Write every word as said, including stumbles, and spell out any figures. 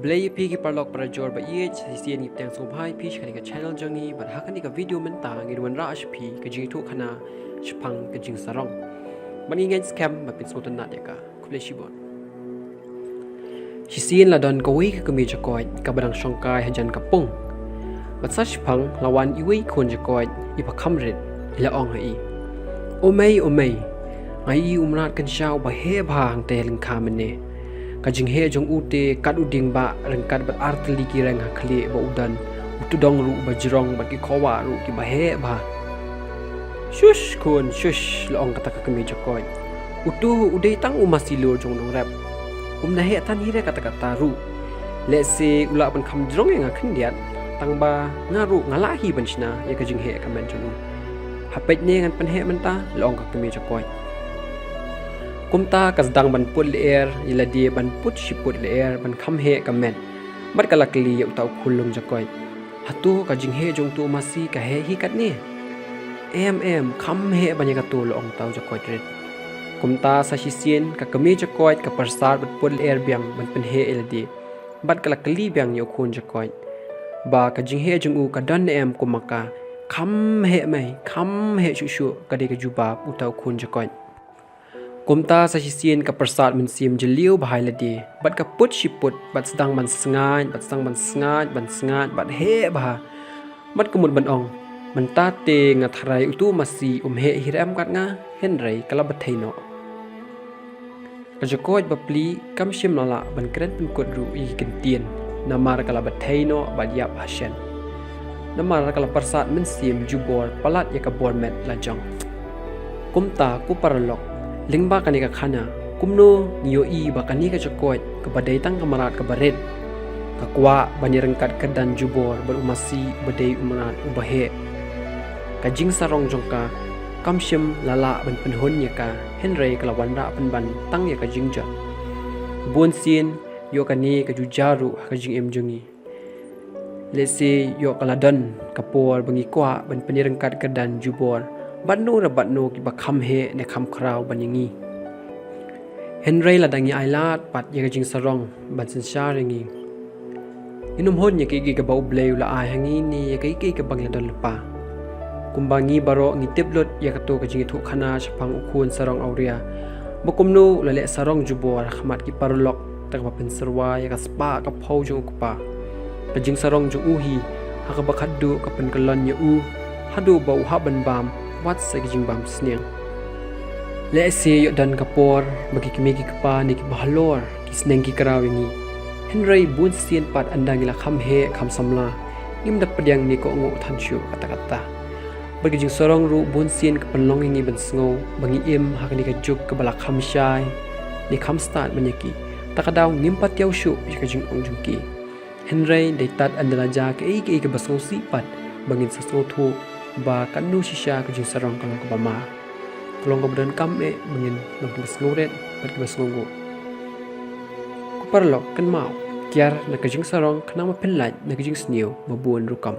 Khublei ïa phi ki paralok parajor ba ïeit, shisien ngi pdiang sngewbha ïa phi sha kane ka channel jong ngi, bad ha kane ka video mynta ngin wanrah sha phi ka jingïathuhkhana shaphang ka jingsarong. Bad ngin ngeit skhem ba phin sngewtynnat ïa ka. Khublei shibun. Shisien la don kawei ka kmie jakoit kaba dang shongkai hajan ka pung. Bad sa shiphang la wan iwei i khun jakoit iba kham rit, i la ong ha i: O mei, o mei, nga ïohi u mrad kynsha uba heh bha hangtei ha lyngkha mynne. Ka jingheh jong u te kat u dieng bah ryngkat bad ar tylli ki reng ha khlieh ba u don, u tdong ruh uba jrong bad ki khawah ruh kiba heh bha. Shush khun, shush, la ong kata ka kmie jakoit. Utu u dei tang u masi lur jong u nongrep. Um da heh than hi re katta katta ruh. Lehse u lah ban kham jrong ïa nga khyndiat, tang ba nga ruh nga lah hi ban shna ïa ka jingheh ka met jong u. Ha peit ne ngan pynheh mynta, la ong ka kmie jakoit. Kumta ka sdang ban put lyer ïa lade, ban put shi put lyer ban kham heh ka met. Bad ka la kylli ïa uta u khunlung jakoit: Hato ka jingheh jong utu u masi ka heh hi katne? Em em, kham heh ban ïa kato, la ong uta u jakoit rit. Kumta sa shisien ka kmie jakoit ka pyrsad bad put lyer biang ban pynheh ïa lade. Bad ka la kylli biang ïa u khun jakoit ba ka jingheh jong u ka don ne em kum ma ka. Kham heh mei, kham heh shuh shuh, ka dei ka jubab uta u khun jakoit. Kumta sa shisien ka pyrsad mynsiem jylliew bha ïa lade, bad ka put shi put bad sdang ban sngaid, bad sdang ban sngaid, ban sngaid bad heh bha. Bad ka mut ban ong: Mynta te nga tharai utu u masi um heh hi re em kat nga, hynrei ka la bthei noh. Ka jakoit bapli kam shym la lah ban kren pynkut ruh ïa ki kyntien, namar ka la bthei noh bad ïap ha shen. Namar ka la pyrsad mynsiem jubor palat ïa ka bor met la jong. Kumta ko paralok, lyngba kane ka khana, kumno ngi ïohi ba kane ka jakoit kaba dei tang ka mrad kaba rit, ka kwah ban ïaryngkat kyrdan jubor bad u masi uba dei u mrad uba heh. Ka jingsarong jong ka kam shym la lah ban pynhun ïa ka, hynrei ka la wanrah pynban tang ïa ka jingjot. Bun sien ïoh kane ka ju jia ruh ha ka jingim jong ngi. Lehse ïoh ka la don ka por ba ngi kwah ban pynïaryngkat kyrdan jubor bad no re bad no kiba kham heh ne kham khraw ban ïa ngi. Hynrei lada ngi ailad pat ïa ka jingsarong ban synshar ïa ngi, ngin ym hun ïa kiei kiei kaba U Blei u la ai ha ngi ne ïa kiei kiei kaba ngi la don lypa. Kumba ngi baroh ngi tip lut ïa kato ka jingïathuhkhana shaphang u khun sarong awria, ba kumno u la leh sarong jubor ha khmat ki paralok da kaba pynsyrwa ïa ka spah ka phew jong u kpa. Ka jingsarong jong u hi ha kaba khatduh ka pynkyllon ïa u haduh ba u hap ban bam wat sa ki jingbam sniang. Lehse ïoh don ka por ba ki kmie ki kpa ne kiba halor ki sneng ki kraw ïa ngi. Hynrei bun sien pat ynda ngi la kham heh kham samla, ngim da pdiang ne kohnguh than shuh katta katta. Bad ka jingsarong ruh bun sien ka pynlong ïa ngi ban sngew ba ngi im ha kane ka juk kaba la kham shai ne kham stad ban ïa ki. Ta ka daw ngim pat ïoh shuh ïa ka jingong jong ki. Hynrei dei tad ynda la jia kaei kaei kaba sngewsih pat ba ngin sa sngewthuh ba katno shisha ka jingsarong ka long kaba ma, ka long kaba donkam eh ba ngin long kiba sngewrit bad kiba sngewnguh. Ko paralok, kynmaw, kiar na ka jingsarong khnang ba phin lait na ka jingsniew ba bun rukom.